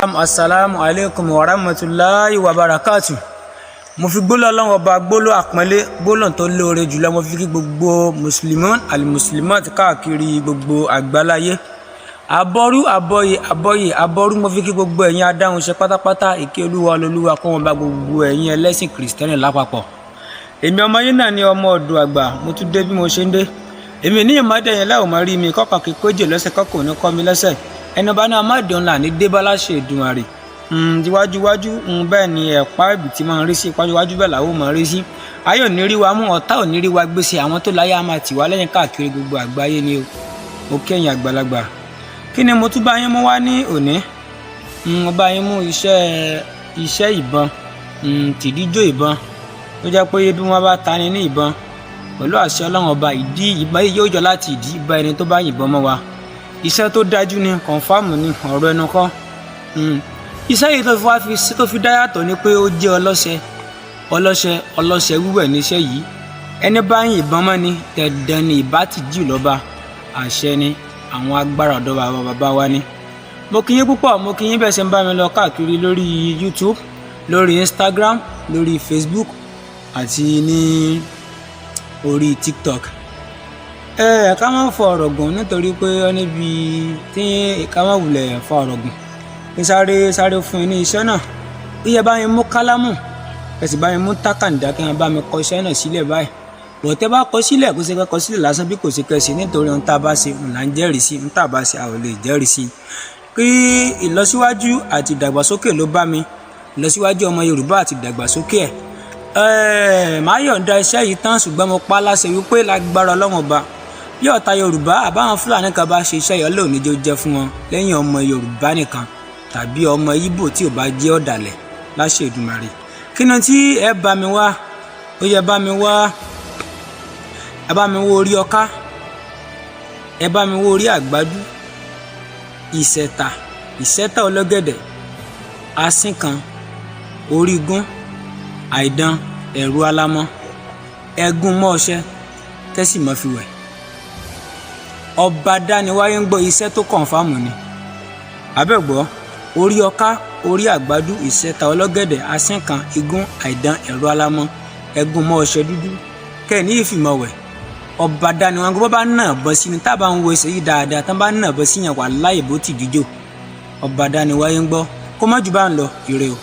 Asalaamu aleykum wa rahmatulahi wa barakatu. Mo fi gbólóhùn Ọlọ́run Ọba, gbólóhùn àpọ́nlé, gbólóhùn tó lóore jùlọ, mo fi kí gbogbo mùsùlùmí alimuslimat káàkiri gbogbo àgbáláyé. Àbọrú àbọyè, àbọyè àbọrú. Mo fi kí gbogbo ẹ̀yin adáhunṣe pátápátá. Ìkẹ́ Olúwa olúwa kó wọn bá gbogbo ẹ̀yin ẹlẹ́sìn Kìrìsìtẹ́nì lápapọ̀. Èmi ọmọ yín náà ní ọmọ ọ̀dọ̀ àgbà. Mo tún dé bí mo ṣe ń dé. Èmi ní ìmọ̀dé yẹn láwọn máa rí mi kọ́kàn kí kójì lọ́sẹ̀ kọ́kàn ò ní kọ́ mi lẹ́sẹ̀. Ẹni bá náà má dùn là ní débọ́lá ṣe Èdùmàrè tiwájúwájú. Bẹ́ẹ̀ ni ẹ̀pá ìbí tí máa ń rí sí iwájúwájú, bẹ́ẹ̀ làwọn máa ń rí sí. Ayé ò ní rí wa mú, ọ̀tá ò ní rí wa gbèsè. Àwọn tó láyé á máa tì wá lẹ́yìn káàkiri gbogbo àgbáyé ni o. Mo kẹ́yìn àgbàlagbà. Kí ni mo tún bá yín mú wá ní òní? Mo bá yín mú iṣẹ́ ìbọn, tìdíjò ìbọn, tó jẹ́ pé bí wọ́n bá tani ní ìbọn pẹ̀lú àṣẹ Ọlọ́run Ọba, ìdí ìbọn yìí yóò jọ láti ìdí bá ẹni tó bá yìnbọn mọ́ wa. Iṣẹ́ tó dájú ni, confirm ni, ọ̀rọ̀ ẹnu kọ́. Iṣẹ́ yìí tó fi wá fi tó fi dá yàtọ̀ ni pé ó jẹ́ ọlọ́ṣẹ ọlọ́ṣẹ ọlọ́ṣẹ wíwẹ̀ níṣẹ́ yìí. Ẹni bá yìnbọn mọ́ ni, dandan ni ìbá ti jù lọ́ba. Àṣẹ ni, àwọn agbára ọ̀dọ́ bàbá bàbá wa ni. Mo kí yín púpọ̀, mo kí yín bẹ́ẹ̀ ṣe ń bá mi lọ káàkiri lórí YouTube, lórí Instagram, lórí Facebook àti ní orí TikTok. Ẹ ká má fọ ọ̀rọ̀ gùn, nítorí pé ó níbi tí ká má wulẹ̀ fọ ọ̀rọ̀ gùn. Kí sáré sáré fún yín ní iṣẹ́ náà. Bí ẹ bá yín mú kálámù, ẹ sì bá yín mú tákàndá, kí wọ́n bá mi kọ iṣẹ́ náà sílẹ̀ báyìí. Bọ̀tẹ́ bá kọ sílẹ̀, kó ṣe kọ́ sílẹ̀ lásán bí kò ṣe kẹsì, nítorí ohun tá a bá ṣe là ń jẹ́rìí sí, ohun tá a bá ṣe a ò lè jẹ́rìí sí. Kí ìlọsíwájú àti ìdàgbàsókè ló bá mi, ìlọsíwájú ọmọ Yorùbá àti ìdàgbàsókè ẹ̀. Màá yọ̀ǹda iṣẹ́ yìí tán, ṣùgbọ́n mo pa á láṣẹ wípé lágbára Ọlọ́run Ọba, bí ọ̀tá Yorùbá àbáwọn Fúlàní kan bá ṣe iṣẹ́ yìí, Ọlọ́run níjó jẹ́ fún wọn lẹ́yìn ọmọ Yorùbá nìkan tàbí ọmọ Ìgbò tí ò bá jẹ́ ọ̀dàlẹ̀ láṣẹ Èdùmàrè. Kí ni tí ẹ bá mi wá? Ó yẹ bá mi wá, ẹ bá mi wó orí ọká, ẹ bá mi wó orí àgbádú, ìṣẹ̀tà, ìṣẹ́tà ọlọ́gẹ̀dẹ̀, asín kan, orígún, àìdán, ẹ̀rù alámọ́, ẹ̀gún mọ́ ọṣẹ kẹ́sì mọ́ fi wẹ̀. Ọba dániwáyé ń gbọ́, iṣẹ́ tó confirm ni. Abẹ́gbọ́, orí ọká, orí àgbádú, ìṣẹ́ta ọlọ́gẹ̀dẹ̀, asín kan, igún, àìdán, ẹ̀rù alámọ́, ẹ̀gún mọ́ ọṣẹ dúdú, kẹ́ẹ̀ ìfìmọ̀ wẹ̀. Ọba dániwáyé bọ́ bá nà bọ́ sí ni tá a bá ń wo ẹsẹ̀ yìí dáadáa, tá a bá nà bọ́ sí yẹn, wà láyè bó ti díjò. Ọba dániwáyé ń gbọ́, kó má jù bá ń lọ. Ire o.